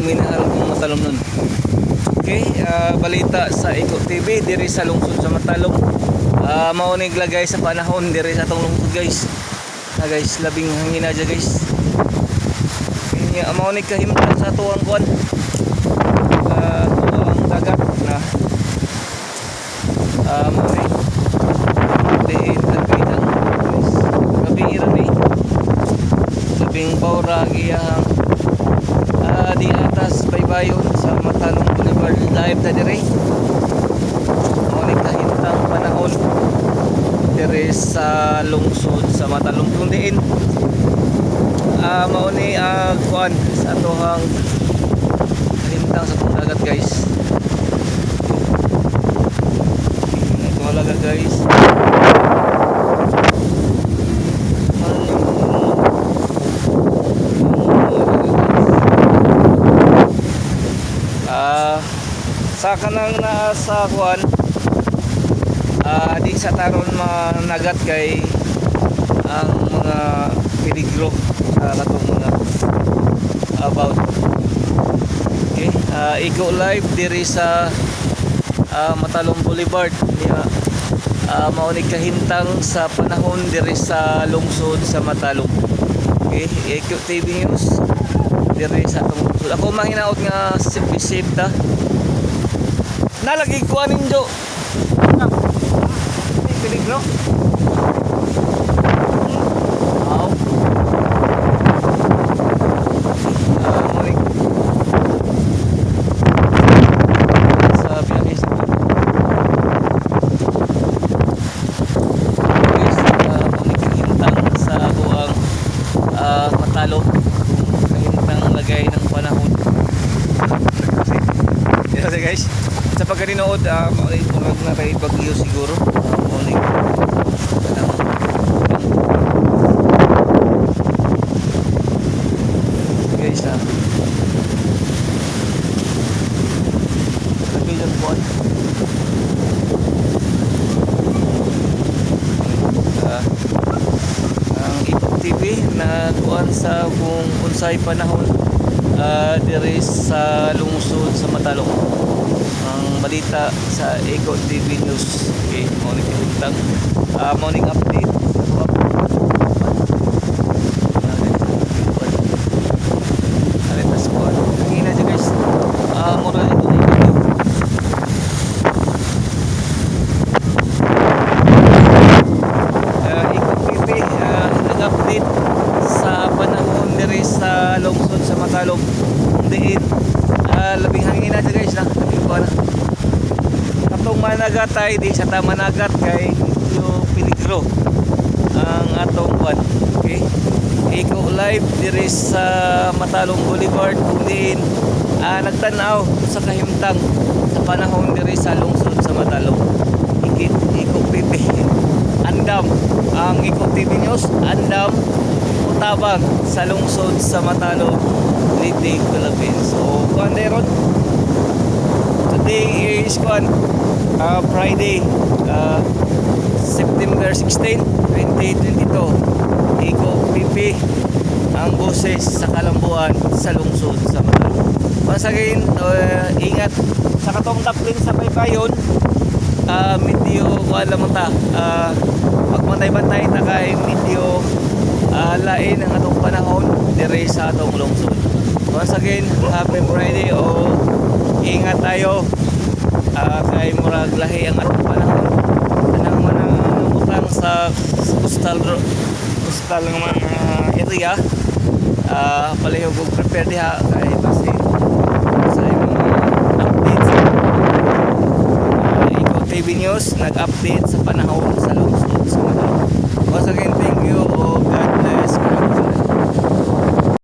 Minahal kong Matalomnon. Okay, balita sa Iko TV diri sa lungsod sa Matalom. Mao ni lagay sa panahon diri sa atong lungsod, guys. Na guys, labing hangina dya, guys. Kanya mao ni kahimtang sa atuang kuan. Atuang dagat na. Mao ni. Diin gabi na, guys. Gabi ra ni. Labing bawra ang iyahang di atas baybayon sa Matalom Boulevard, live ta dire. Mao ni kahimtang panahon dire sa lungsod sa Matalom kung diin mao ni kuan sa atohang kahimtang sa atong dagat, guys. Ito halaga, guys. Sa kanang naa sa kuan, di sa taron managat kay ang mga peligro sa katong mga about. Okay, Iko live diri sa Matalom Boulevard niya. Mao ni kahimtang sa panahon diri sa lungsod sa Matalom. Okay, Iko TV News diri sa atong lungsod. Ako manghinaot nga safe safe ta. Nalagi kuan ninyo. Ay, peligro. Aw. Mao ni sa biyahe sa guys, mao ni kahimtang sa atoang Matalom, kahimtang lagay ng panahon. Yes, guys. Sa pagkaninood, mao ni murag na kay bagyo siguro. Mao ni kanang guys, ah. Lagay lang buwan. Ang Iko TV na kuan sa kung unsay panahon diri sa lungsod sa Matalom. Ang balita sa Iko TV News. Okay, mao ni kahimtang. Mao ning update. Alitas kuan. Hangina siya, guys. Mura ito na ito. Iko TV nag-update sa panahon diri sa lungsod sa Matalom. Diin labing hangin na siya, guys, na. Labing kuan na. Katong managat ay di sa ta managat kay medyo peligro ang atong kuan. Okay. Iko live diri sa Matalom Boulevard kung diin nagtan-aw sa kahimtang sa panahon diri sa lungsod sa Matalom. Ikit Iko TV. Andam ang Iko TV News, andam utabang sa lungsod sa Matalom, Leyte, Philippines. So, kuan ron. Today is kuan Friday, September 16, 2022. Iko PP ang boses sa kalambuan sa lungsod sa Matalom. Once again, ingat sa katong daplin sa baybayon. Medyo kuan lamang ta. Pagbantay-bantay ta kay medyo lain ang atong panahon diri sa atong lungsod. Once again, happy Friday o ingat tayo kay murag lahi ang atong panahon. Tanang mga utang sa coastal coastal nga mga area, palihog og prepare diha kay basi sa mga updates. Iko TV News nag-update sa panahon sa lungsod sa Matalom. Once again, thank you o God.